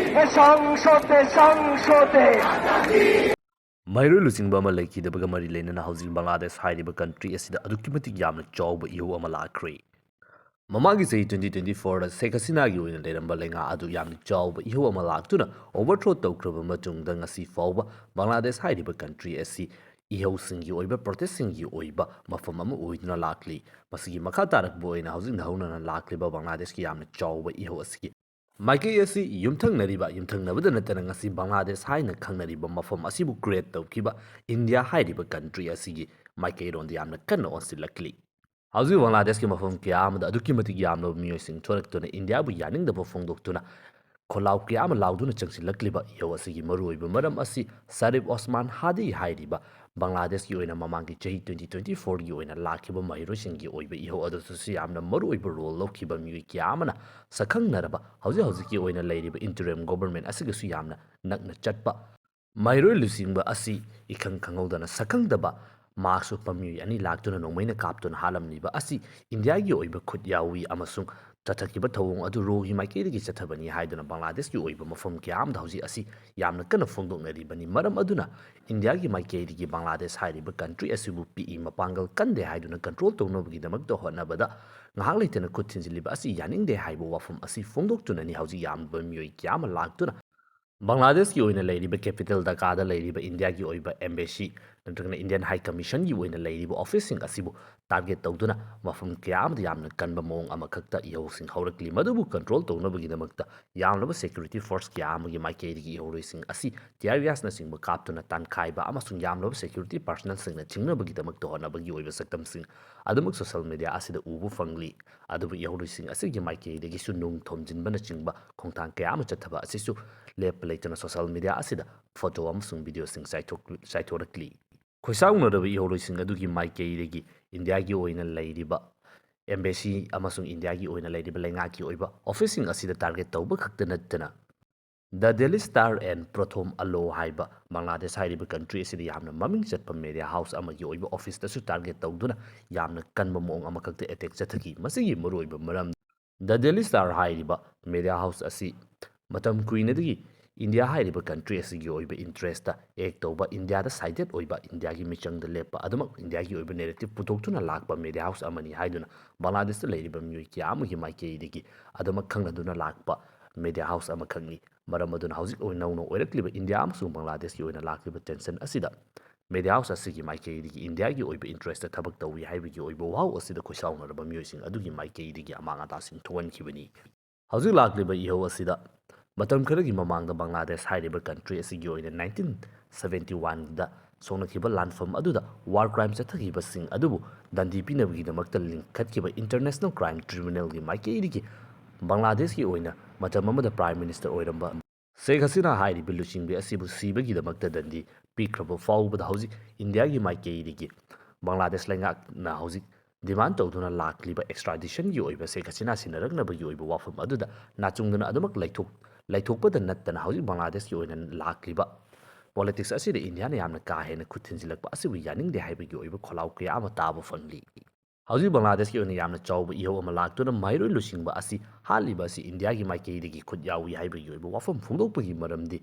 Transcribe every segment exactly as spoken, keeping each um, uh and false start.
ꯁꯪꯁꯣꯗꯦ, ꯁꯪꯁꯣꯗꯦ꯫ ꯃꯍꯩꯔꯣꯏ ꯂꯨꯆꯤꯡꯕ ꯑꯃ ꯂꯩꯈꯤꯗꯕꯒ ꯃꯔꯤ ꯂꯩꯅꯅ ꯍꯧꯖꯤꯛ ꯕꯪꯒ꯭ꯂꯥꯗꯦꯁ ꯍꯥꯏꯔꯤꯕ ꯀꯟꯇ꯭ꯔꯤ ꯑꯁꯤꯗ ꯑꯗꯨꯛꯀꯤ ꯃꯇꯤꯛ ꯌꯥꯝꯅ ꯆꯥꯎꯕ ꯏꯍꯧ ꯑꯃ ꯂꯥꯛꯈ꯭ꯔꯦ꯫ ꯃꯃꯥꯡꯒꯤ ꯆꯍꯤ ꯇ꯭ꯋꯦꯟꯇꯤ ꯇ꯭ꯋꯦꯟꯇꯤ ꯐꯣꯔꯗ ꯁꯦꯈ ꯍꯁꯤꯅꯥꯒꯤ ꯑꯣꯏꯅ ꯂꯩꯔꯝꯕ ꯂꯩꯉꯥꯛ ꯑꯗꯨ ꯌꯥꯝꯅ ꯆꯥꯎꯕ ꯏꯍꯧ ꯑꯃ ꯂꯥꯛꯇꯨꯅ ꯑꯣꯚꯔꯊ꯭ꯔꯣ ꯇꯧꯈ꯭ꯔꯕ ꯃꯇꯨꯡꯗ ꯉꯁꯤ ꯐꯥꯎꯕ ꯕꯪꯒ꯭ꯂꯥꯗꯦꯁ ꯍꯥꯏꯔꯤꯕ ꯀꯟꯇ꯭ꯔꯤ ꯑꯁꯤ ꯏꯍꯧꯁꯤꯡꯒꯤ ꯑꯣꯏꯕ, ꯄ꯭ꯔꯣꯇꯦꯁꯁꯤꯡꯒꯤ ꯑꯣꯏꯕ ꯃꯐꯝ ꯑꯃ ꯑꯣꯏꯗꯨꯅ ꯂꯥꯛꯂꯤ꯫ ꯃꯁꯤꯒꯤ ꯃꯈꯥ ꯇꯥꯔꯛꯄ ꯑꯣꯏꯅ ꯍꯧꯖꯤꯛ ꯅꯧꯍꯧꯅꯅ ꯂꯥꯛꯂꯤꯕ ꯕꯪꯒ꯭ꯂꯥꯗꯦꯁꯀꯤ ꯌꯥꯝꯅ ꯆꯥꯎꯕ ꯏꯍꯧ ꯑꯁꯤꯒꯤ ꯃꯥꯏꯀꯩ ꯑꯁꯤ ꯌꯨꯝꯊꯪꯅꯔꯤꯕ, ꯌꯨꯝꯊꯪꯅꯕꯗ ꯅꯠꯇꯅ ꯉꯁꯤ ꯕꯪꯒ꯭ꯂꯥꯗꯦꯁ ꯍꯥꯏꯅ ꯈꯪꯅꯔꯤꯕ ꯃꯐꯝ ꯑꯁꯤꯕꯨ ꯀ꯭ꯔꯤꯌꯦꯠ ꯇꯧꯈꯤꯕ ꯏꯟꯗꯤꯌꯥ ꯍꯥꯏꯔꯤꯕ ꯀꯟꯇ꯭ꯔꯤ ꯑꯁꯤꯒꯤ ꯃꯥꯏꯀꯩꯔꯣꯝꯗ ꯌꯥꯝꯅ ꯀꯟꯅ ꯑꯣꯟꯁꯤꯜꯂꯛꯂꯤ꯫ ꯍꯧꯖꯤꯛ ꯕꯪꯒ꯭ꯂꯥꯗꯦꯁꯀꯤ ꯃꯐꯝ ꯀꯌꯥ ꯑꯃꯗ ꯑꯗꯨꯛꯀꯤ ꯃꯇꯤꯛ ꯌꯥꯝꯂꯕ ꯃꯤꯑꯣꯏꯁꯤꯡ ꯊꯣꯔꯛꯇꯨꯅ ꯏꯟꯗꯤꯌꯥꯕꯨ ꯌꯥꯅꯤꯡꯗꯕ ꯐꯣꯡꯗꯣꯛꯇꯨꯅ ꯈꯣꯜꯂꯥꯎ ꯀꯌꯥ ꯑꯃ ꯂꯥꯎꯗꯨꯅ ꯆꯪꯁꯤꯜꯂꯛꯂꯤꯕ ꯏꯍꯧ ꯑꯁꯤꯒꯤ ꯃꯔꯨꯑꯣꯏꯕ ꯃꯔꯝ ꯑꯁꯤ ꯁꯔꯤꯐ ꯑꯣꯁꯃꯥꯟ ꯍꯥꯗꯤ ꯍꯥꯏꯔꯤꯕ ꯕꯪꯒ꯭ꯂꯥꯗꯦꯁꯀꯤ ꯑꯣꯏꯅ ꯃꯃꯥꯡꯒꯤ ꯆꯍꯤ ꯇ꯭ꯋꯦꯟꯇꯤ ꯇ꯭ꯋꯦꯟꯇꯤ ꯐꯣꯔꯒꯤ ꯑꯣꯏꯅ ꯂꯥꯛꯈꯤꯕ ꯃꯍꯩꯔꯣꯏꯁꯤꯡꯒꯤ ꯑꯣꯏꯕ ꯏꯍꯧ ꯑꯗꯨꯁꯨ ꯌꯥꯝꯅ ꯃꯔꯨꯑꯣꯏꯕ ꯔꯣꯜ ꯂꯧꯈꯤꯕ ꯃꯤꯑꯣꯏ ꯀꯌꯥ ꯑꯃꯅ ꯁꯛꯈꯪꯅꯔꯕ ꯍꯧꯖꯤꯛ ꯍꯧꯖꯤꯛꯀꯤ ꯑꯣꯏꯅ ꯂꯩꯔꯤꯕ ꯏꯟꯇꯔꯤꯝ ꯒꯣꯚꯔꯟꯃꯦꯟꯠ ꯑꯁꯤꯒꯁꯨ ꯌꯥꯝꯅ ꯅꯛꯅ ꯆꯠꯄ ꯃꯍꯩꯔꯣꯏ ꯂꯨꯆꯤꯡꯕ ꯑꯁꯤ ꯏꯈꯪ ꯈꯪꯍꯧꯗꯅ ꯁꯛꯈꯪꯗꯕ ꯃꯥꯛꯁ ꯎꯞꯄ ꯃꯤꯑꯣꯏ ꯑꯅꯤ ꯂꯥꯛꯇꯨꯅ ꯅꯣꯡꯃꯩꯅ ꯀꯥꯞꯇꯨꯅ ꯍꯥꯠꯂꯝꯂꯤꯕ ꯑꯁꯤ ꯏꯟꯗꯤꯌꯥꯒꯤ ꯑꯣꯏꯕ ꯈꯨꯠ ꯌꯥꯎꯏ ꯑꯃꯁꯨꯡ ꯆꯠꯊꯈꯤꯕ ꯊꯧꯑꯣꯡ ꯑꯗꯨ ꯔꯣꯒꯤ ꯃꯥꯏꯀꯩꯗꯒꯤ ꯆꯠꯊꯕꯅꯤ ꯍꯥꯏꯗꯨꯅ ꯕꯪꯒ꯭ꯂꯥꯗꯦꯁꯀꯤ ꯑꯣꯏꯕ ꯃꯐꯝ ꯀꯌꯥ ꯑꯃꯗ ꯍꯧꯖꯤꯛ ꯑꯁꯤ ꯌꯥꯝꯅ ꯀꯟꯅ ꯐꯣꯡꯗꯣꯛꯅꯔꯤꯕꯅꯤ꯫ ꯃꯔꯝ ꯑꯗꯨꯅ ꯏꯟꯗꯤꯌꯥꯒꯤ ꯃꯥꯏꯀꯩꯗꯒꯤ ꯕꯪꯒ꯭ꯂꯥꯗꯦꯁ ꯍꯥꯏꯔꯤꯕ ꯀꯟꯇ꯭ꯔꯤ ꯑꯁꯤꯕꯨ ꯄꯤꯛꯏ, ꯃꯄꯥꯡꯒꯜ ꯀꯟꯗꯦ ꯍꯥꯏꯗꯨꯅ ꯀꯟꯇ꯭ꯔꯣꯜ ꯇꯧꯅꯕꯒꯤꯗꯃꯛꯇ ꯍꯣꯠꯅꯕꯗ ꯉꯥꯏꯍꯥꯛ ꯂꯩꯇꯅ ꯈꯨꯠ ꯊꯤꯟꯖꯤꯜꯂꯤꯕ ꯑꯁꯤ ꯌꯥꯅꯤꯡꯗꯦ ꯍꯥꯏꯕ ꯋꯥꯐꯝ ꯑꯁꯤ ꯐꯣꯡꯗꯣꯛꯇꯨꯅꯅꯤ ꯍꯧꯖꯤꯛ ꯌꯥꯝꯂꯕ ꯃꯤꯑꯣꯏ ꯀꯌꯥ ꯑꯃ ꯂꯥꯛꯇꯨꯅ ꯕꯪꯒ꯭ꯂꯥꯗꯦꯁꯀꯤ ꯑꯣꯏꯅ ꯂꯩꯔꯤꯕ ꯀꯦꯄꯤꯇꯦꯜ ꯙꯀꯥꯗ ꯂꯩꯔꯤꯕ ꯏꯟꯗꯤꯌꯥꯒꯤ ꯑꯣꯏꯕ ꯑꯦꯝꯕꯦꯁꯤ ꯅꯠꯇ꯭ꯔꯒꯅ ꯏꯟꯗꯤꯌꯟ ꯍꯥꯏ ꯀꯃꯤꯁꯟꯒꯤ ꯑꯣꯏꯅ ꯂꯩꯔꯤꯕ ꯑꯣꯐꯤꯁꯁꯤꯡ ꯑꯁꯤꯕꯨ ꯇꯥꯔꯒꯦꯠ ꯇꯧꯗꯨꯅ ꯃꯐꯝ ꯀꯌꯥ ꯑꯃꯗ ꯌꯥꯝꯅ ꯀꯟꯕ ꯃꯑꯣꯡ ꯑꯃꯈꯛꯇ ꯏꯍꯧꯁꯤꯡ ꯍꯧꯔꯛꯂꯤ꯫ ꯃꯗꯨꯕꯨ ꯀꯟꯇ꯭ꯔꯣꯜ ꯇꯧꯅꯕꯒꯤꯗꯃꯛꯇ ꯌꯥꯝꯂꯕ ꯁꯦꯀ꯭ꯌꯨꯔꯤꯇꯤ ꯐꯣꯔꯁ ꯀꯌꯥ ꯑꯃꯒꯤ ꯃꯥꯏꯀꯩꯗꯒꯤ ꯏꯍꯧꯔꯣꯏꯁꯤꯡ ꯑꯁꯤ ꯇꯤꯌꯥꯔ ꯒ꯭ꯌꯥꯁꯅꯆꯤꯡꯕ ꯀꯥꯞꯇꯨꯅ ꯇꯥꯟꯈꯥꯏꯕ ꯑꯃꯁꯨꯡ ꯌꯥꯝꯂꯕ ꯁꯦꯀ꯭ꯌꯨꯔꯤꯇꯤ ꯄꯥꯔꯁꯅꯦꯜꯁꯤꯡꯅ ꯊꯤꯡꯅꯕꯒꯤꯗꯃꯛꯇ ꯍꯣꯠꯅꯕꯒꯤ ꯑꯣꯏꯕ ꯁꯛꯇꯝꯁꯤꯡ ꯑꯗꯨꯃꯛ ꯁꯣꯁꯤꯌꯦꯜ ꯃꯤꯗꯤꯌꯥ ꯑꯁꯤꯗ ꯎꯕ ꯐꯪꯂꯤ꯫ ꯑꯗꯨꯕꯨ ꯏꯍꯧꯔꯣꯏꯁꯤꯡ ꯑꯁꯤꯒꯤ ꯃꯥꯏꯀꯩꯗꯒꯤꯁꯨ ꯅꯨꯡ ꯊꯣꯝꯖꯤꯟꯕꯅꯆꯤꯡꯕ ꯈꯣꯡꯊꯥꯡ ꯀꯌꯥ ꯑꯃ ꯆꯠꯊꯕ ꯑꯁꯤꯁꯨ ꯂꯦꯞꯄ ꯂꯩꯇꯅ ꯁꯣꯁꯤꯌꯦꯜ ꯃꯤꯗꯤꯌꯥ ꯑꯁꯤꯗ ꯐꯣꯇꯣ ꯑꯃꯁꯨꯡ ꯚꯤꯗꯤꯑꯣꯁꯤꯡ ꯆꯥꯏꯊꯣꯛ-, ꯆꯥꯏꯊꯣꯔꯛꯂꯤ꯫ ꯈꯣꯏꯁꯥꯎꯅꯔꯕ ꯏꯍꯧꯔꯣꯏꯁꯤꯡ ꯑꯗꯨꯒꯤ ꯃꯥꯏꯀꯩꯗꯒꯤ ꯏꯟꯗꯤꯌꯥꯒꯤ ꯑꯣꯏꯅ ꯂꯩꯔꯤꯕ ꯑꯦꯝꯕꯦꯁꯤ ꯑꯃꯁꯨꯡ ꯏꯟꯗꯤꯌꯥꯒꯤ ꯑꯣꯏꯅ ꯂꯩꯔꯤꯕ ꯂꯩꯉꯥꯛꯀꯤ ꯑꯣꯏꯕ ꯑꯣꯐꯤꯁꯁꯤꯡ ꯑꯁꯤꯗ ꯇꯥꯔꯒꯦꯠ ꯇꯧꯕ ꯈꯛꯇ ꯅꯠꯇꯅ, ꯗ ꯗꯦꯂꯤ ꯁ꯭ꯇꯥꯔ ꯑꯦꯟ ꯄ꯭ꯔꯣꯊꯣꯝ ꯑꯂꯣ ꯍꯥꯏꯕ ꯕꯪꯒ꯭ꯂꯥꯗꯦꯁ ꯍꯥꯏꯔꯤꯕ ꯀꯟꯇ꯭ꯔꯤ ꯑꯁꯤꯗ ꯌꯥꯝꯅ ꯃꯃꯤꯡ ꯆꯠꯄ ꯃꯦꯗꯤꯌꯥ ꯍꯥꯎꯁ ꯑꯃꯒꯤ ꯑꯣꯏꯕ ꯑꯣꯐꯤꯁꯇꯁꯨ ꯇꯥꯔꯒꯦꯠ ꯇꯧꯗꯨꯅ ꯌꯥꯝꯅ ꯀꯟꯕ ꯃꯑꯣꯡ ꯑꯃꯈꯛꯇ ꯑꯦꯇꯦꯛ ꯆꯠꯊꯈꯤ꯫ ꯃꯁꯤꯒꯤ ꯃꯔꯨꯑꯣꯏꯕ ꯃꯔꯝ, ꯗ ꯗꯦꯂꯤ ꯁ꯭ꯇꯥꯔ ꯍꯥꯏꯔꯤꯕ ꯃꯦꯗꯤꯌꯥ ꯍꯥꯎꯁ ꯑꯁꯤ ꯃꯇꯝ ꯀꯨꯏꯅꯗꯒꯤ ꯏꯟꯗꯤꯌꯥ ꯍꯥꯏꯔꯤꯕ ꯀꯟꯇ꯭ꯔꯤ ꯑꯁꯤꯒꯤ ꯑꯣꯏꯕ ꯏꯟꯇꯔꯦꯁꯇ ꯑꯦꯛ ꯇꯧꯕ, ꯏꯟꯗꯤꯌꯥꯗ ꯁꯥꯏꯗꯦꯠ ꯑꯣꯏꯕ, ꯏꯟꯗꯤꯌꯥꯒꯤ ꯃꯤꯆꯪꯗ ꯂꯦꯞꯄ, ꯑꯗꯨꯃꯛ ꯏꯟꯗꯤꯌꯥꯒꯤ ꯑꯣꯏꯕ ꯅꯦꯔꯦꯇꯤꯞ ꯄꯨꯊꯣꯛꯇꯨꯅ ꯂꯥꯛꯄ ꯃꯦꯗꯤꯌꯥ ꯍꯥꯎꯁ ꯑꯃꯅꯤ ꯍꯥꯏꯗꯨꯅ ꯕꯪꯒ꯭ꯂꯥꯗꯦꯁꯇ ꯂꯩꯔꯤꯕ ꯃꯤꯑꯣꯏ ꯀꯌꯥ ꯑꯃꯒꯤ ꯃꯥꯏꯀꯩꯗꯒꯤ ꯑꯗꯨꯃꯛ ꯈꯪꯅꯗꯨꯅ ꯂꯥꯛꯄ ꯃꯦꯗꯤꯌꯥ ꯍꯥꯎꯁ ꯑꯃꯈꯛꯅꯤ꯫ ꯃꯔꯝ ꯑꯗꯨꯅ ꯍꯧꯖꯤꯛ ꯑꯣꯏꯅ ꯅꯧꯅ ꯑꯣꯏꯔꯛꯂꯤꯕ ꯏꯟꯗꯤꯌꯥ ꯑꯃꯁꯨꯡ ꯕꯪꯒ꯭ꯂꯥꯗꯦꯁꯀꯤ ꯑꯣꯏꯅ ꯂꯥꯛꯂꯤꯕ ꯇꯦꯟꯁꯟ ꯑꯁꯤꯗ ꯃꯦꯗꯤꯌꯥ ꯍꯥꯎꯁ ꯑꯁꯤꯒꯤ ꯃꯥꯏꯀꯩꯗꯒꯤ ꯏꯟꯗꯤꯌꯥꯒꯤ ꯑꯣꯏꯕ ꯏꯟꯇꯔꯦꯁꯇ ꯊꯕꯛ ꯇꯧꯏ ꯍꯥꯏꯕꯒꯤ ꯑꯣꯏꯕ ꯋꯥꯍꯧ ꯑꯁꯤꯗ ꯈꯣꯏꯁꯥꯎꯅꯔꯕ ꯃꯤꯑꯣꯏꯁꯤꯡ ꯑꯗꯨꯒꯤ ꯃꯥꯏꯀꯩꯗꯒꯤ ꯑꯃꯥꯡ ꯑꯇꯥꯁꯤꯡ ꯊꯣꯛꯍꯟꯈꯤꯕꯅꯤ꯫ ꯍꯧꯖꯤꯛ ꯂꯥꯛꯂꯤꯕ ꯏꯍꯧ ꯑꯁꯤꯗ ꯃꯇꯝ ꯈꯔꯒꯤ ꯃꯃꯥꯡꯗ ꯕꯪꯒ꯭ꯂꯥꯗꯦꯁ ꯍꯥꯏꯔꯤꯕ ꯀꯟꯇ꯭ꯔꯤ ꯑꯁꯤꯒꯤ ꯑꯣꯏꯅ ꯅꯥꯏꯟꯇꯤꯟ ꯁꯕꯦꯟꯇꯤ ꯋꯥꯟꯗ ꯁꯣꯛꯅꯈꯤꯕ ꯂꯥꯟꯐꯝ ꯑꯗꯨꯗ ꯋꯥꯔ ꯀ꯭ꯔꯥꯏꯝ ꯆꯠꯊꯈꯤꯕꯁꯤꯡ ꯑꯗꯨꯕꯨ ꯗꯟꯗꯤ ꯄꯤꯅꯕꯒꯤꯗꯃꯛꯇ ꯂꯤꯡꯈꯠꯈꯤꯕ ꯏꯟꯇꯔꯅꯦꯁꯅꯦꯜ ꯀ꯭ꯔꯥꯏꯝ ꯇ꯭ꯔꯤꯕꯨꯅꯦꯜꯒꯤ ꯃꯥꯏꯀꯩꯗꯒꯤ ꯕꯪꯒ꯭ꯂꯥꯗꯦꯁꯀꯤ ꯑꯣꯏꯅ ꯃꯇꯝ ꯑꯃꯗ ꯄ꯭ꯔꯥꯏꯝ ꯃꯤꯅꯤꯁꯇꯔ ꯑꯣꯏꯔꯝꯕ ꯁꯦꯈ ꯍꯁꯤꯅꯥ ꯍꯥꯏꯔꯤꯕ ꯂꯨꯆꯤꯡꯕꯤ ꯑꯁꯤꯕꯨ ꯁꯤꯕꯒꯤꯗꯃꯛꯇ ꯗꯟꯗꯤ ꯄꯤꯈ꯭ꯔꯕ ꯐꯥꯎꯕꯗ ꯍꯧꯖꯤꯛ ꯏꯟꯗꯤꯌꯥꯒꯤ ꯃꯥꯏꯀꯩꯗꯒꯤ ꯕꯪꯒ꯭ꯂꯥꯗꯦꯁ ꯂꯩꯉꯥꯛꯅ ꯍꯧꯖꯤꯛ ꯗꯤꯃꯥꯟ ꯇꯧꯗꯨꯅ ꯂꯥꯛꯂꯤꯕ ꯑꯦꯛꯁꯇ꯭ꯔꯥꯗꯤꯁꯟꯒꯤ ꯑꯣꯏꯕ ꯁꯦꯈ ꯍꯁꯤꯅꯥ ꯁꯤꯟꯅꯔꯛꯅꯕꯒꯤ ꯑꯣꯏꯕ ꯋꯥꯐꯝ ꯑꯗꯨꯗ ꯅꯥꯆꯨꯡꯗꯨꯅ ꯑꯗꯨꯃꯛ ꯂꯩꯊꯣꯛ-, ꯂꯩꯊꯣꯛꯄꯗ ꯅꯠꯇꯅ ꯍꯧꯖꯤꯛ ꯕꯪꯒ꯭ꯂꯥꯗꯦꯁꯀꯤ ꯑꯣꯏꯅ ꯂꯥꯛꯂꯤꯕ ꯄꯣꯂꯤꯇꯤꯛꯁ ꯑꯁꯤꯗ ꯏꯟꯗꯤꯌꯥꯅ ꯌꯥꯝꯅ ꯀꯥ ꯍꯦꯟꯅ ꯈꯨꯠ ꯊꯤꯟꯖꯤꯜꯂꯛꯄ ꯑꯁꯤꯕꯨ ꯌꯥꯅꯤꯡꯗꯦ ꯍꯥꯏꯕꯒꯤ ꯑꯣꯏꯕ ꯈꯣꯜꯂꯥꯎ ꯀꯌꯥ ꯑꯃ ꯇꯥꯕ ꯐꯪꯂꯤ꯫ ꯍꯧꯖꯤꯛ ꯕꯪꯒ꯭ꯂꯥꯗꯦꯁꯀꯤ ꯑꯣꯏꯅ ꯌꯥꯝꯅ ꯆꯥꯎꯕ ꯏꯍꯧ ꯑꯃ ꯂꯥꯛꯇꯨꯅ ꯃꯍꯩꯔꯣꯏ ꯂꯨꯆꯤꯡꯕ ꯑꯁꯤ ꯍꯥꯠꯂꯤꯕ ꯑꯁꯤ ꯏꯟꯗꯤꯌꯥꯒꯤ ꯃꯥꯏꯀꯩꯗꯒꯤ ꯈꯨꯠ ꯌꯥꯎꯏ ꯍꯥꯏꯕꯒꯤ ꯑꯣꯏꯕ ꯋꯥꯐꯝ ꯐꯣꯡꯗꯣꯛꯄꯒꯤ ꯃꯔꯝꯗꯤ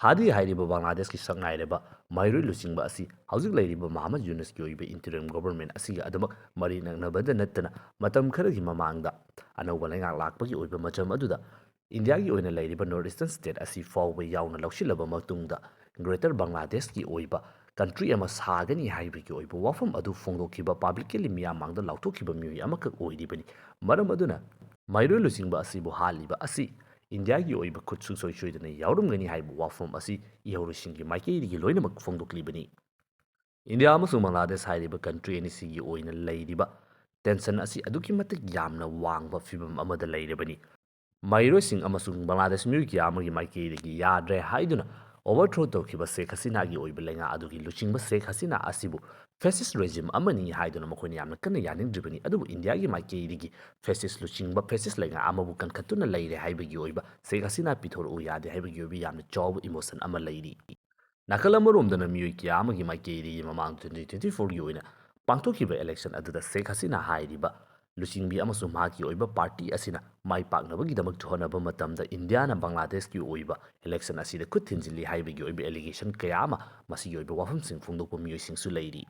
ꯍꯥꯗꯤ ꯍꯥꯏꯔꯤꯕ ꯕꯪꯒ꯭ꯂꯥꯗꯦꯁꯀꯤ ꯁꯛꯅꯥꯏꯔꯕ ꯃꯍꯩꯔꯣꯏ ꯂꯨꯆꯤꯡꯕ ꯑꯁꯤ ꯍꯧꯖꯤꯛ ꯂꯩꯔꯤꯕ ꯃꯍꯃꯗ ꯌꯨꯅꯁꯀꯤ ꯑꯣꯏꯕ ꯏꯟꯇꯔꯤꯝ ꯒꯣꯚꯔꯟꯃꯦꯟꯠ ꯑꯁꯤꯒ ꯑꯗꯨꯃꯛ ꯃꯔꯤ ꯅꯛꯅꯕꯗ ꯅꯠꯇꯅ ꯃꯇꯝ ꯈꯔꯒꯤ ꯃꯃꯥꯡꯗ ꯑꯅꯧꯕ ꯂꯩꯉꯥꯛ ꯂꯥꯛꯄꯒꯤ ꯑꯣꯏꯕ ꯃꯇꯝ ꯑꯗꯨꯗ ꯏꯟꯗꯤꯌꯥꯒꯤ ꯑꯣꯏꯅ ꯂꯩꯔꯤꯕ ꯅꯣꯔꯠ ꯏꯁꯇꯔꯟ ꯁ꯭ꯇꯦꯠ ꯑꯁꯤ ꯐꯥꯎꯕ ꯌꯥꯎꯅ ꯂꯧꯁꯤꯜꯂꯕ ꯃꯇꯨꯡꯗ ꯒ꯭ꯔꯦꯇꯔ ꯕꯪꯒ꯭ꯂꯥꯗꯦꯁꯀꯤ ꯑꯣꯏꯕ ꯀꯟꯇ꯭ꯔꯤ ꯑꯃ ꯁꯥꯒꯅꯤ ꯍꯥꯏꯕꯒꯤ ꯑꯣꯏꯕ ꯋꯥꯐꯝ ꯑꯗꯨ ꯐꯣꯡꯗꯣꯛꯈꯤꯕ, ꯄꯕ꯭ꯂꯤꯛꯀꯦꯂꯤ ꯃꯤꯌꯥꯝ ꯃꯥꯡꯗ ꯂꯥꯎꯊꯣꯛꯈꯤꯕ ꯃꯤꯑꯣꯏ ꯑꯃꯈꯛ ꯑꯣꯏꯔꯤꯕꯅꯤ꯫ ꯃꯔꯝ ꯑꯗꯨꯅ ꯃꯍꯩꯔꯣꯏ ꯂꯨꯆꯤꯡꯕ ꯑꯁꯤꯕꯨ ꯍꯥꯠꯂꯤꯕ ꯑꯁꯤ ꯏꯟꯗꯤꯌꯥꯒꯤ ꯑꯣꯏꯕ ꯈꯨꯠ ꯁꯨꯡꯁꯣꯏ ꯁꯣꯏꯗꯅ ꯌꯥꯎꯔꯝꯒꯅꯤ ꯍꯥꯏꯕ ꯋꯥꯐꯝ ꯑꯁꯤ ꯏꯍꯧꯔꯣꯏꯁꯤꯡꯒꯤ ꯃꯥꯏꯀꯩꯗꯒꯤ ꯂꯣꯏꯅꯃꯛ ꯐꯣꯡꯗꯣꯛꯂꯤꯕꯅꯤ꯫ ꯏꯟꯗꯤꯌꯥ ꯑꯃꯁꯨꯡ ꯕꯪꯒ꯭ꯂꯥꯗꯦꯁ ꯍꯥꯏꯔꯤꯕ ꯀꯟꯇ꯭ꯔꯤ ꯑꯅꯤꯁꯤꯒꯤ ꯑꯣꯏꯅ ꯂꯩꯔꯤꯕ ꯇꯦꯟꯁꯟ ꯑꯁꯤ ꯑꯗꯨꯛꯀꯤ ꯃꯇꯤꯛ ꯌꯥꯝꯅ ꯋꯥꯡꯕ ꯐꯤꯕꯝ ꯑꯃꯗ ꯂꯩꯔꯕꯅꯤ꯫ ꯃꯍꯩꯔꯣꯏꯁꯤꯡ ꯑꯃꯁꯨꯡ ꯕꯪꯒ꯭ꯂꯥꯗꯦꯁ ꯃꯤꯑꯣꯏ ꯀꯌꯥ ꯑꯃꯒꯤ ꯃꯥꯏꯀꯩꯗꯒꯤ ꯌꯥꯗ꯭ꯔꯦ ꯍꯥꯏꯗꯨꯅ ꯑꯣꯚꯔꯊ꯭ꯔꯣ ꯇꯧꯈꯤꯕ ꯁꯦꯈ ꯍꯁꯤꯅꯥꯒꯤ ꯑꯣꯏꯕ ꯂꯩꯉꯥꯛ ꯑꯗꯨꯒꯤ ꯂꯨꯆꯤꯡꯕ ꯁꯦꯈ ꯍꯁꯤꯅꯥ ꯑꯁꯤꯕꯨ ꯐꯦꯁꯤꯁ ꯔꯦꯖꯤꯝ ꯑꯃꯅꯤ ꯍꯥꯏꯗꯨꯅ ꯃꯈꯣꯏꯅ ꯌꯥꯝꯅ ꯀꯟꯅ ꯌꯥꯅꯤꯡꯗ꯭ꯔꯤꯕꯅꯤ꯫ ꯑꯗꯨꯕꯨ ꯏꯟꯗꯤꯌꯥꯒꯤ ꯃꯥꯏꯀꯩꯗꯒꯤ ꯐꯦꯁꯤꯁ ꯂꯨꯆꯤꯡꯕ, ꯐꯦꯁꯤꯁ ꯂꯩꯉꯥꯛ ꯑꯃꯕꯨ ꯀꯟꯈꯠꯇꯨꯅ ꯂꯩꯔꯦ ꯍꯥꯏꯕꯒꯤ ꯑꯣꯏꯕ ꯁꯦꯈ ꯍꯁꯤꯅꯥ ꯄꯤꯊꯣꯔꯛꯎ ꯌꯥꯗꯦ ꯍꯥꯏꯕꯒꯤ ꯑꯣꯏꯕ ꯌꯥꯝꯅ ꯆꯥꯎꯕ ꯏꯃꯣꯁꯟ ꯑꯃ ꯂꯩꯔꯤ꯫ ꯅꯥꯀꯜ ꯑꯃꯔꯣꯝꯗꯅ ꯃꯤꯑꯣꯏ ꯀꯌꯥ ꯑꯃꯒꯤ ꯃꯥꯏꯀꯩꯗꯒꯤ ꯃꯃꯥꯡ ꯇ꯭ꯋꯦꯟꯇꯤ ꯇ꯭ꯋꯦꯟꯇꯤ ꯐꯣꯔꯒꯤ ꯑꯣꯏꯅ ꯄꯥꯡꯊꯣꯛꯈꯤꯕ ꯏꯂꯦꯛꯁꯟ ꯑꯗꯨꯗ ꯁꯦꯈ ꯍꯁꯤꯅꯥ ꯍꯥꯏꯔꯤꯕ ꯂꯨꯆꯤꯡꯕꯤ ꯑꯃꯁꯨꯡ ꯃꯍꯥꯛꯀꯤ ꯑꯣꯏꯕ ꯄꯥꯔꯇꯤ ꯑꯁꯤꯅ ꯃꯥꯏ ꯄꯥꯛꯅꯕꯒꯤꯗꯃꯛꯇ ꯍꯣꯠꯅꯕ ꯃꯇꯝꯗ ꯏꯟꯗꯤꯌꯥꯅ ꯕꯪꯒ꯭ꯂꯥꯗꯦꯁꯀꯤ ꯑꯣꯏꯕ ꯏꯂꯦꯛꯁꯟ ꯑꯁꯤꯗ ꯈꯨꯠ ꯊꯤꯟꯖꯤꯜꯂꯤ ꯍꯥꯏꯕꯒꯤ ꯑꯣꯏꯕ ꯑꯦꯂꯤꯒꯦꯁꯟ ꯀꯌꯥ ꯑꯃ ꯃꯁꯤꯒꯤ ꯑꯣꯏꯕ ꯋꯥꯐꯝꯁꯤꯡ ꯐꯣꯡꯗꯣꯛꯄ ꯃꯤꯑꯣꯏꯁꯤꯡꯁꯨ ꯂꯩꯔꯤ꯫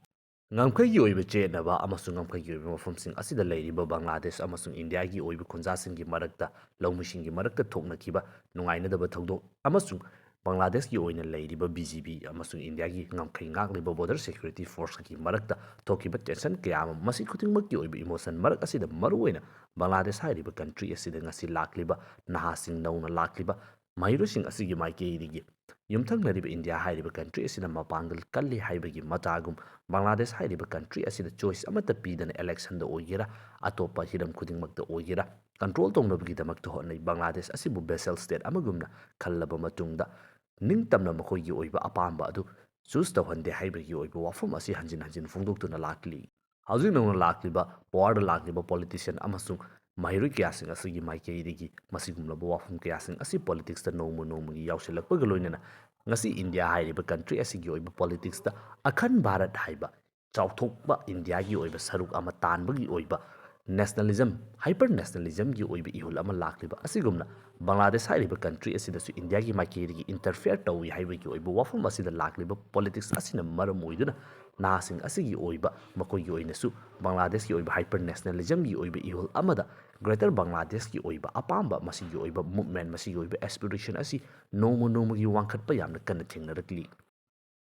ꯉꯝꯈꯩꯒꯤ ꯑꯣꯏꯕ ꯆꯦꯠꯅꯕ ꯑꯃꯁꯨꯡ ꯉꯝꯈꯩꯒꯤ ꯑꯣꯏꯕ ꯃꯐꯝꯁꯤꯡ ꯑꯁꯤꯗ ꯂꯩꯔꯤꯕ ꯕꯪꯒ꯭ꯂꯥꯗꯦꯁ ꯑꯃꯁꯨꯡ ꯏꯟꯗꯤꯌꯥꯒꯤ ꯑꯣꯏꯕ ꯈꯨꯟꯖꯥꯁꯤꯡꯒꯤ ꯃꯔꯛꯇ, ꯂꯧꯃꯤꯁꯤꯡꯒꯤ ꯃꯔꯛꯇ ꯊꯣꯛꯅꯈꯤꯕ ꯅꯨꯡꯉꯥꯏꯅꯗꯕ ꯊꯧꯗꯣꯛ ꯑꯃꯁꯨꯡ ꯕꯪꯒ꯭ꯂꯥꯗꯦꯁꯀꯤ ꯑꯣꯏꯅ ꯂꯩꯔꯤꯕ ꯕꯤ ꯖꯤ ꯕꯤ ꯑꯃꯁꯨꯡ ꯏꯟꯗꯤꯌꯥꯒꯤ ꯉꯝꯈꯩ ꯉꯥꯛꯂꯤꯕ ꯕꯣꯔꯗꯔ ꯁꯦꯀ꯭ꯌꯨꯔꯤꯇꯤ ꯐꯣꯔꯁꯀꯤ ꯃꯔꯛꯇ ꯊꯣꯛꯈꯤꯕ ꯇꯦꯟꯁꯟ ꯀꯌꯥ ꯑꯃ, ꯃꯁꯤ ꯈꯨꯗꯤꯡꯃꯛꯀꯤ ꯑꯣꯏꯕ ꯏꯃꯣꯁꯟ ꯃꯔꯛ ꯑꯁꯤꯗ ꯃꯔꯨꯑꯣꯏꯅ ꯕꯪꯒ꯭ꯂꯥꯗꯦꯁ ꯍꯥꯏꯔꯤꯕ ꯀꯟꯇ꯭ꯔꯤ ꯑꯁꯤꯗ ꯉꯁꯤ ꯂꯥꯛꯂꯤꯕ ꯅꯍꯥꯁꯤꯡ, ꯅꯧꯅ ꯂꯥꯛꯂꯤꯕ ꯃꯍꯩꯔꯣꯏꯁꯤꯡ ꯑꯁꯤꯒꯤ ꯃꯥꯏꯀꯩꯗꯒꯤ ꯌꯨꯝꯊꯪꯅꯔꯤꯕ ꯏꯟꯗꯤꯌꯥ ꯍꯥꯏꯔꯤꯕ ꯀꯟꯇ꯭ꯔꯤ ꯑꯁꯤꯅ ꯃꯄꯥꯡꯒꯜ ꯀꯜꯂꯤ ꯍꯥꯏꯕꯒꯤ ꯃꯇꯥꯒꯨꯝ, ꯕꯪꯒ꯭ꯂꯥꯗꯦꯁ ꯍꯥꯏꯔꯤꯕ ꯀꯟꯇ꯭ꯔꯤ ꯑꯁꯤꯗ ꯆꯣꯏꯁ ꯑꯃꯠꯇ ꯄꯤꯗꯅ ꯏꯂꯦꯛꯁꯟꯗ ꯑꯣꯏꯒꯦꯔꯥ, ꯑꯇꯣꯞꯄ ꯍꯤꯔꯝ ꯈꯨꯗꯤꯡꯃꯛꯇ ꯑꯣꯏꯒꯦꯔꯥ, ꯀꯟꯇ꯭ꯔꯣꯜ ꯇꯧꯅꯕꯒꯤꯗꯃꯛꯇ ꯍꯣꯠꯅꯩ꯫ ꯕꯪꯒ꯭ꯂꯥꯗꯦꯁ ꯑꯁꯤꯕꯨ ꯕꯦꯁꯦꯜ ꯁ꯭ꯇꯦꯠ ꯑꯃꯒꯨꯝꯅ ꯈꯜꯂꯕ ꯃꯇꯨꯡꯗ, ꯅꯤꯡꯇꯝꯅ ꯃꯈꯣꯏꯒꯤ ꯑꯣꯏꯕ ꯑꯄꯥꯝꯕ ꯑꯗꯨ ꯆꯨꯁ ꯇꯧꯍꯟꯗꯦ ꯍꯥꯏꯕꯒꯤ ꯑꯣꯏꯕ ꯋꯥꯐꯝ ꯑꯁꯤ ꯍꯟꯖꯤꯟ ꯍꯟꯖꯤꯟ ꯐꯣꯡꯗꯣꯛꯇꯨꯅ ꯂꯥꯛꯂꯤ꯫ ꯍꯧꯖꯤꯛ ꯅꯧꯅ ꯂꯥꯛꯂꯤꯕ, ꯄꯋꯥꯔꯗ ꯂꯥꯛꯂꯤꯕ ꯄꯣꯂꯤꯇꯤꯁꯤꯌꯟ ꯑꯃꯁꯨꯡ ꯃꯍꯩꯔꯣꯏ ꯀꯌꯥꯁꯤꯡ ꯑꯁꯤꯒꯤ ꯃꯥꯏꯀꯩꯗꯒꯤ ꯃꯁꯤꯒꯨꯝꯂꯕ ꯋꯥꯐꯝ ꯀꯌꯥꯁꯤꯡ ꯑꯁꯤ ꯄꯣꯂꯤꯇꯤꯛꯁꯇ ꯅꯣꯡꯃ ꯅꯣꯡꯃꯒꯤ ꯌꯥꯎꯁꯤꯜꯂꯛꯄꯒ ꯂꯣꯏꯅꯅ ꯉꯁꯤ ꯏꯟꯗꯤꯌꯥ ꯍꯥꯏꯔꯤꯕ ꯀꯟꯇ꯭ꯔꯤ ꯑꯁꯤꯒꯤ ꯑꯣꯏꯕ ꯄꯣꯂꯤꯇꯤꯛꯁꯇ ꯑꯈꯟ ꯚꯥꯔꯠ ꯍꯥꯏꯕ ꯆꯥꯎꯊꯣꯛꯄ ꯏꯟꯗꯤꯌꯥꯒꯤ ꯑꯣꯏꯕ ꯁꯔꯨꯛ ꯑꯃ ꯇꯥꯟꯕꯒꯤ ꯑꯣꯏꯕ ꯅꯦꯁꯅꯦꯂꯤꯖꯝ, ꯍꯥꯏꯄꯔ ꯅꯦꯁꯅꯦꯂꯤꯖꯝꯒꯤ ꯑꯣꯏꯕ ꯏꯍꯨꯜ ꯑꯃ ꯂꯥꯛꯂꯤꯕ ꯑꯁꯤꯒꯨꯝꯅ ꯕꯪꯒ꯭ꯂꯥꯗꯦꯁ ꯍꯥꯏꯔꯤꯕ ꯀꯟꯇ꯭ꯔꯤ ꯑꯁꯤꯗꯁꯨ ꯏꯟꯗꯤꯌꯥꯒꯤ ꯃꯥꯏꯀꯩꯗꯒꯤ ꯏꯟꯇꯔꯐꯤꯌꯔ ꯇꯧꯏ ꯍꯥꯏꯕꯒꯤ ꯑꯣꯏꯕ ꯋꯥꯐꯝ ꯑꯁꯤꯗ ꯂꯥꯛꯂꯤꯕ ꯄꯣꯂꯤꯇꯤꯛꯁ ꯑꯁꯤꯅ ꯃꯔꯝ ꯑꯣꯏꯗꯨꯅ ꯅꯍꯥꯁꯤꯡ ꯑꯁꯤꯒꯤ ꯑꯣꯏꯕ, ꯃꯈꯣꯏꯒꯤ ꯑꯣꯏꯅꯁꯨ ꯕꯪꯒ꯭ꯂꯥꯗꯦꯁꯀꯤ ꯑꯣꯏꯕ ꯍꯥꯏꯄꯔ ꯅꯦꯁꯅꯦꯂꯤꯖꯝꯒꯤ ꯑꯣꯏꯕ ꯏꯍꯨꯜ ꯑꯃꯗ ꯒ꯭ꯔꯦꯇꯔ ꯕꯪꯒ꯭ꯂꯥꯗꯦꯁꯀꯤ ꯑꯣꯏꯕ ꯑꯄꯥꯝꯕ, ꯃꯁꯤꯒꯤ ꯑꯣꯏꯕ ꯃꯨꯚꯃꯦꯟ, ꯃꯁꯤꯒꯤ ꯑꯣꯏꯕ ꯑꯦꯁꯄꯤꯔꯦꯁꯟ ꯑꯁꯤ ꯅꯣꯡꯃ ꯅꯣꯡꯃꯒꯤ ꯋꯥꯡꯈꯠꯄ ꯌꯥꯝꯅ ꯀꯟꯅ ꯊꯦꯡꯅꯔꯛꯂꯤ꯫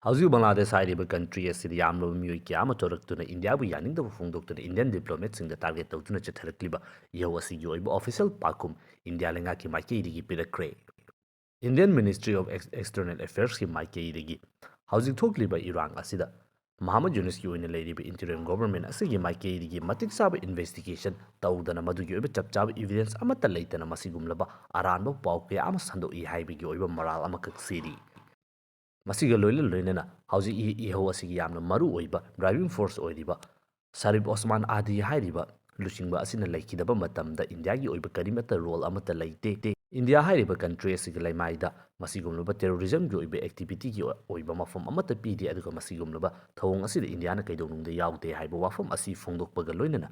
ꯍꯧꯖꯤꯛ ꯕꯪꯒ꯭ꯂꯥꯗꯦꯁ ꯍꯥꯏꯔꯤꯕ ꯀꯟꯇ꯭ꯔꯤ ꯑꯁꯤꯗ ꯌꯥꯝꯂꯕ ꯃꯤꯑꯣꯏ ꯀꯌꯥ ꯑꯃ ꯊꯣꯔꯛꯇꯨꯅ ꯏꯟꯗꯤꯌꯥꯕꯨ ꯌꯥꯅꯤꯡꯗꯕ ꯐꯣꯡꯗꯣꯛꯇꯨꯅ ꯏꯟꯗꯤꯌꯟ ꯗꯤꯄ꯭ꯂꯣꯃꯦꯠꯁꯤꯡꯗ ꯇꯥꯔꯒꯦꯠ ꯇꯧꯗꯨꯅ ꯆꯠꯊꯔꯛꯂꯤꯕ ꯏꯍꯧ ꯑꯁꯤꯒꯤ ꯑꯣꯏꯕ ꯑꯣꯐꯤꯁꯤꯌꯦꯜ ꯄꯥꯎꯈꯨꯝ ꯏꯟꯗꯤꯌꯥ ꯂꯩꯉꯥꯛꯀꯤ ꯃꯥꯏꯀꯩꯗꯒꯤ ꯄꯤꯔꯛꯈ꯭ꯔꯦ꯫ Indian ministry of ex-, external ꯑꯦꯐꯤꯌꯔꯁꯀꯤ ꯃꯥꯏꯀꯩꯗꯒꯤ ꯍꯧꯖꯤꯛ ꯊꯣꯛꯂꯤꯕ ꯏꯔꯥꯡ ꯑꯁꯤꯗ ꯃꯍꯃꯗ ꯌꯨꯅꯤꯁꯀꯤ ꯑꯣꯏꯅ ꯂꯩꯔꯤꯕ ꯏꯟꯇꯤꯔꯤꯝ ꯒꯣꯚꯔꯟꯃꯦꯟꯠ ꯑꯁꯤꯒꯤ ꯃꯥꯏꯀꯩꯗꯒꯤ ꯃꯇꯤꯛ ꯆꯥꯕ ꯏꯟꯚꯦꯁꯇꯤꯒꯦꯁꯟ ꯇꯧꯗꯅ, ꯃꯗꯨꯒꯤ ꯑꯣꯏꯕ ꯆꯞ ꯆꯥꯕ ꯏꯚꯤꯗꯦꯟꯁ ꯑꯃꯠꯇ ꯂꯩꯇꯅ ꯃꯁꯤꯒꯨꯝꯂꯕ ꯑꯔꯥꯟꯕ ꯄꯥꯎ ꯀꯌꯥ ꯑꯃ ꯁꯟꯗꯣꯛꯏ ꯍꯥꯏꯕꯒꯤ ꯑꯣꯏꯕ ꯃꯔꯥꯜ ꯑꯃꯈꯛ ꯁꯤꯔꯤ꯫ ꯃꯁꯤꯒ ꯂꯣꯏꯅ ꯂꯣꯏꯅꯅ ꯍꯧꯖꯤꯛ ꯏ-, ꯏꯍꯧ ꯑꯁꯤꯒꯤ ꯌꯥꯝꯅ ꯃꯔꯨ ꯑꯣꯏꯕ ꯗ꯭ꯔꯥꯏꯚꯤꯡ ꯐꯣꯔꯁ ꯑꯣꯏꯔꯤꯕ ꯁꯔꯤꯐ ꯑꯣꯁꯃꯥꯟ ꯑꯥꯗꯤ ꯍꯥꯏꯔꯤꯕ ꯂꯨꯆꯤꯡꯕ ꯑꯁꯤꯅ ꯂꯩꯈꯤꯗꯕ ꯃꯇꯝꯗ ꯏꯟꯗꯤꯌꯥꯒꯤ ꯑꯣꯏꯕ ꯀꯔꯤꯃꯠꯇ ꯔꯣꯜ ꯑꯃꯠꯇ ꯂꯩꯇꯦ꯫ ꯏꯟꯗꯤꯌꯥ ꯍꯥꯏꯔꯤꯕ ꯀꯟꯇ꯭ꯔꯤ ꯑꯁꯤꯒꯤ ꯂꯩꯃꯥꯏꯗ ꯃꯁꯤꯒꯨꯝꯂꯕ ꯇꯦꯔꯣꯔꯤꯖꯝꯒꯤ ꯑꯣꯏꯕ ꯑꯦꯛꯇꯤꯚꯤꯇꯤꯒꯤ ꯑꯣꯏꯕ ꯃꯐꯝ ꯑꯃꯠꯇ ꯄꯤꯗꯦ, ꯑꯗꯨꯒ ꯃꯁꯤꯒꯨꯝꯂꯕ ꯊꯧꯑꯣꯡ ꯑꯁꯤꯗ ꯏꯟꯗꯤꯌꯥꯅ ꯀꯩꯗꯧꯅꯨꯡꯗ ꯌꯥꯎꯗꯦ ꯍꯥꯏꯕ ꯋꯥꯐꯝ ꯑꯁꯤ ꯐꯣꯡꯗꯣꯛꯄꯒ ꯂꯣꯏꯅꯅ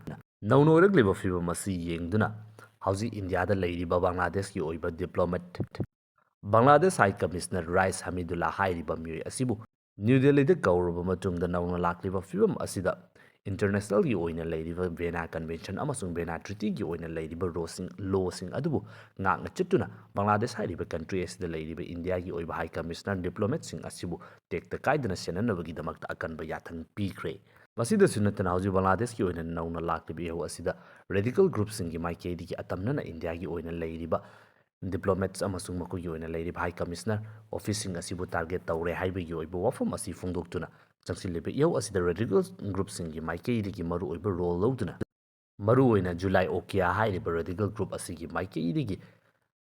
ꯅꯧꯅ ꯑꯣꯏꯔꯛꯂꯤꯕ ꯐꯤꯕꯝ ꯑꯁꯤ ꯌꯦꯡꯗꯨꯅ ꯍꯧꯖꯤꯛ ꯏꯟꯗꯤꯌꯥꯗ ꯂꯩꯔꯤꯕ ꯕꯪꯒ꯭ꯂꯥꯗꯦꯁꯀꯤ ꯑꯣꯏꯕ diplomat, Bangladesh High Commissioner Riaz Hamidullah ꯍꯥꯏꯔꯤꯕ ꯃꯤꯑꯣꯏ ꯑꯁꯤꯕꯨ ꯅ꯭ꯌꯨ ꯗꯦꯜꯂꯤꯗ ꯀꯧꯔꯕ ꯃꯇꯨꯡꯗ ꯅꯧꯅ ꯂꯥꯛꯂꯤꯕ ꯐꯤꯕꯝ ꯑꯁꯤꯗ internationalꯒꯤ ꯑꯣꯏꯅ ꯂꯩꯔꯤꯕ ꯚꯦꯅꯥ Convention ꯑꯃꯁꯨꯡ ꯚꯦꯅꯥ Treatyꯒꯤ ꯑꯣꯏꯅ ꯂꯩꯔꯤꯕ ꯔꯣꯁꯤꯡ, lawꯁꯤꯡ ꯑꯗꯨꯕꯨ ꯉꯥꯛꯅ ꯆꯠꯇꯨꯅ ꯕꯪꯒ꯭ꯂꯥꯗꯦꯁ ꯍꯥꯏꯔꯤꯕ country ꯑꯁꯤꯗ ꯂꯩꯔꯤꯕ ꯏꯟꯗꯤꯌꯥꯒꯤ ꯑꯣꯏꯕ High Commissioner, diplomatꯁꯤꯡ ꯑꯁꯤꯕꯨ ꯇꯦꯛꯇ ꯀꯥꯏꯗꯅ ꯁꯦꯟꯅꯅꯕꯒꯤꯗꯃꯛꯇ ꯑꯀꯟꯕ ꯌꯥꯊꯪ ꯄꯤꯈ꯭ꯔꯦ꯫ ꯃꯁꯤꯗꯁꯨ ꯅꯠꯇꯅ ꯍꯧꯖꯤꯛ ꯕꯪꯒ꯭ꯂꯥꯗꯦꯁꯀꯤ ꯑꯣꯏꯅ ꯅꯧꯅ ꯂꯥꯛꯂꯤꯕ ꯏꯍꯧ ꯑꯁꯤꯗ radical groupꯁꯤꯡꯒꯤ ꯃꯥꯏꯀꯩꯗꯒꯤ ꯑꯇꯝꯅꯅ ꯏꯟꯗꯤꯌꯥꯒꯤ ꯑꯣꯏꯅ ꯂꯩꯔꯤꯕ diplomats ꯑꯃꯁꯨꯡ ꯃꯈꯣꯏꯒꯤ ꯑꯣꯏꯅ ꯂꯩꯔꯤꯕ High Commissioner officeꯁꯤꯡ ꯑꯁꯤꯕꯨ target ꯇꯧꯔꯦ ꯍꯥꯏꯕꯒꯤ ꯑꯣꯏꯕ ꯋꯥꯐꯝ ꯑꯁꯤ ꯐꯣꯡꯗꯣꯛꯇꯨꯅ ꯆꯪꯁꯤꯜꯂꯤꯕ ꯏꯍꯧ ꯑꯁꯤꯗ radical groupꯁꯤꯡꯒꯤ ꯃꯥꯏꯀꯩꯗꯒꯤ ꯃꯔꯨꯑꯣꯏꯕ role ꯂꯧꯗꯨꯅ, ꯃꯔꯨꯑꯣꯏꯅ July Okya ꯍꯥꯏꯔꯤꯕ radical group ꯑꯁꯤꯒꯤ ꯃꯥꯏꯀꯩꯗꯒꯤ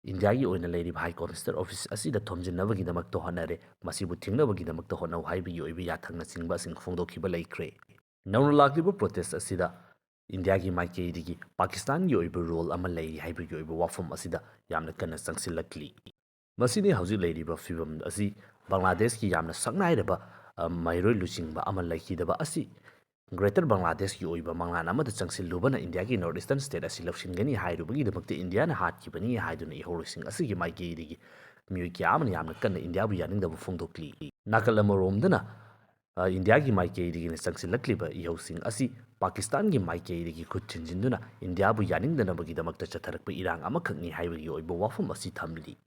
ꯏꯟꯗꯤꯌꯥꯒꯤ ꯑꯣꯏꯅ ꯂꯩꯔꯤꯕ High Commissioner office ꯑꯁꯤꯗ ꯊꯣꯝꯖꯤꯟꯅꯕꯒꯤꯗꯃꯛꯇ ꯍꯣꯠꯅꯔꯦ, ꯃꯁꯤꯕꯨ ꯊꯤꯡꯅꯕꯒꯤꯗꯃꯛꯇ ꯍꯣꯠꯅꯧ ꯍꯥꯏꯕꯒꯤ ꯑꯣꯏꯕ ꯌꯥꯊꯪꯅꯆꯤꯡꯕꯁꯤꯡ ꯐꯣꯡꯗꯣꯛꯈꯤꯕ ꯂꯩꯈ꯭ꯔꯦ꯫ ꯅꯧꯅ ꯂꯥꯛꯂꯤꯕ protest ꯑꯁꯤꯗ ꯏꯟꯗꯤꯌꯥꯒꯤ ꯃꯥꯏꯀꯩꯗꯒꯤ ꯄꯥꯀꯤꯁꯇꯥꯟꯒꯤ ꯑꯣꯏꯕ role ꯑꯃ ꯂꯩꯔꯤ ꯍꯥꯏꯕꯒꯤ ꯑꯣꯏꯕ ꯋꯥꯐꯝ ꯑꯁꯤꯗ ꯌꯥꯝꯅ ꯀꯟꯅ ꯆꯪꯁꯤꯜꯂꯛꯂꯤ꯫ ꯃꯁꯤꯅꯤ ꯍꯧꯖꯤꯛ ꯂꯩꯔꯤꯕ ꯐꯤꯕꯝ ꯑꯁꯤ ꯕꯪꯒ꯭ꯂꯥꯗꯦꯁꯀꯤ ꯌꯥꯝꯅ ꯁꯛꯅꯥꯏꯔꯕ, ꯑ, ꯃꯍꯩꯔꯣꯏ ꯂꯨꯆꯤꯡꯕ ꯑꯃ ꯂꯩꯈꯤꯗꯕ ꯑꯁꯤ Greater ꯕꯪꯒ꯭ꯂꯥꯗꯦꯁꯀꯤ ꯑꯣꯏꯕ ꯃꯪꯂꯥꯟ ꯑꯃꯗ ꯆꯪꯁꯤꯜꯂꯨꯕꯅ ꯏꯟꯗꯤꯌꯥꯒꯤ North Eastern state ꯑꯁꯤ ꯂꯧꯁꯤꯟꯒꯅꯤ ꯍꯥꯏꯔꯨꯕꯒꯤꯗꯃꯛꯇ ꯏꯟꯗꯤꯌꯥꯅ ꯍꯥꯠꯈꯤꯕꯅꯤ ꯍꯥꯏꯗꯨꯅ ꯏꯍꯧꯔꯣꯏꯁꯤꯡ ꯑꯁꯤꯒꯤ ꯃꯥꯏꯀꯩꯗꯒꯤ ꯃꯤꯑꯣꯏ ꯀꯌꯥ ꯑꯃꯅ ꯌꯥꯝꯅ ꯀꯟꯅ ꯏꯟꯗꯤꯌꯥꯕꯨ ꯌꯥꯅꯤꯡꯗꯕ ꯐꯣꯡꯗꯣꯛꯂꯤ꯫ ꯅꯥꯀꯜ ꯑꯃꯔꯣꯝꯗꯅ, ꯑ, ꯏꯟꯗꯤꯌꯥꯒꯤ ꯃꯥꯏꯀꯩꯗꯒꯤꯅ ꯆꯪꯁꯤꯜꯂꯛꯂꯤꯕ ꯏꯍꯧꯁꯤꯡ ꯑꯁꯤ ꯄꯥꯀꯤꯁꯇꯥꯟꯒꯤ ꯃꯥꯏꯀꯩꯗꯒꯤ ꯈꯨꯠ ꯊꯤꯟꯖꯤꯟꯗꯨꯅ ꯏꯟꯗꯤꯌꯥꯕꯨ ꯌꯥꯅꯤꯡꯗꯅꯕꯒꯤꯗꯃꯛꯇ ꯆꯠꯊꯔꯛꯄ ꯏꯔꯥꯡ ꯑꯃꯈꯛꯅꯤ ꯍꯥꯏꯕꯒꯤ ꯑꯣꯏꯕ ꯋꯥꯐꯝ ꯑꯁꯤ ꯊꯝꯂꯤ꯫